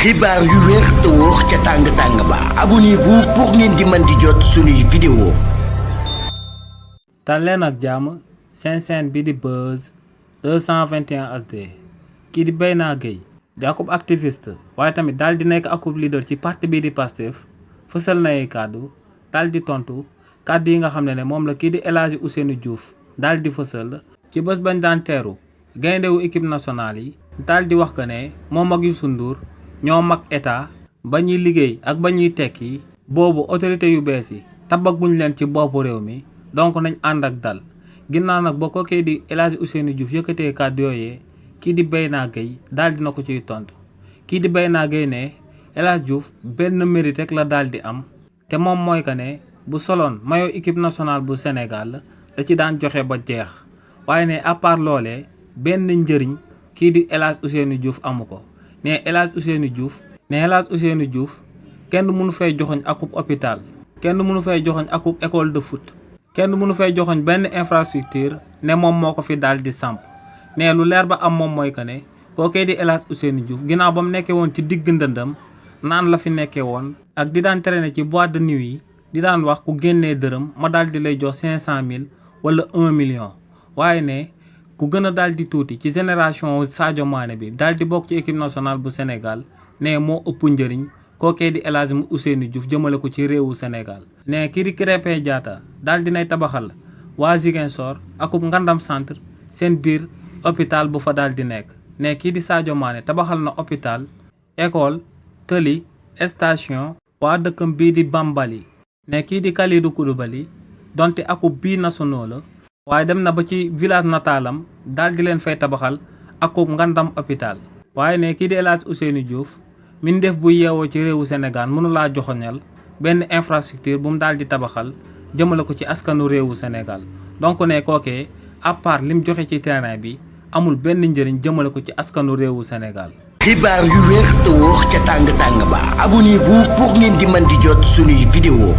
xibaar yu wér te wóor ca tàng-tàng ba abonnez-vous pour ngeen di mën di jot suñuy vidéo. dal leen ak jàmm seen chaîne bi di Buzz 221 HD kii di Bayna Gueye di akub activiste waaye tamit daal di nekk akub leader ci parti bii di Pastef fësal na ay kàddu daal di tontu kàddu yi nga xam ne moom la kii di El Hadji Ousseynou Diouf daal di fësal ci bés bañ daan teeru gayndewu équipe nationale yi daal di wax que ne moom ak Youssou Ndour ñoo mag état ba ñuy liggéey ak ba ñuy tekki boobu autorité yu bees yi tabaguñ leen ci boppu réew mi donc nañ ànd ak dal ginnaaw nag boo ko kii di El Hadji Ousseynou Diouf yëkkatee kàddu yooyee kii di Bayna Gueye daal dina ko ciy tontu kii di Bayna Gueye ne El Hadji Diouf benn mérite rek la daal di am te moom mooy que ne bu soloon maillot équipe nationale bu Sénégal da ci daan joxe ba jeex waaye ne à part loolee benn njëriñ kii di El Hadji Ousseynou Diouf amu ko. ne El Hadji Ousseynou Diouf kenn mënu fay joxoñ akub hôpital kenn mënu fay joxoñ akub école de foot kenn mënu fay joxoñ benn infrastructure ne moom moo ko fi daal di samp ne lu leer ba am moom mooy que ne kookee di El Hadji Ousseynou Diouf ginnaaw ba mu nekkee woon ci digg ndëndam naan la fi nekkee woon ak di daan traîner ci boîte de nuit yi di daan wax ku génnee dërëm ma daal di lay jox 500 000 wala 1 million waaye ne ku gën a daal di tuuti ci génération Sadio Mané bi daal di bokk ci équipe nationale bu Sénégal ne moo ëpp njëriñ kookee di El Hadji Ousseynou Diouf jëmale ko ci réewu Sénégal. ne kii di Krépin Diatta daal di nay tabaxal waa Ziguinchor akub ngandam centre seen biir hôpital bu fa daal di nekk. ne kii di Sadio Mané tabaxal na hôpital école tëli station waa dëkkam bii di Bambali. ne kii di Kalidou Koulibaly donte akub bii nationaux la. waaye dem na ba ci village natalam daal di leen fay tabaxal akub ngandam hôpital waaye ne kii di El Hadji Ousseynou Diouf min def bu yeewoo ci réewu Sénégal mënu laa joxoñal benn infrastructure bu mu daal di tabaxal jëmale ko ci askanu réewu Sénégal donc ne kookee à part lim joxe ci terrain bi amul benn njëriñ jëmale ko ci askanu réewu Sénégal. xibaar yu wér te wóor ca tàng-tàng ba abonnez-vous pour ngeen di mën di jot suñuy vidéo.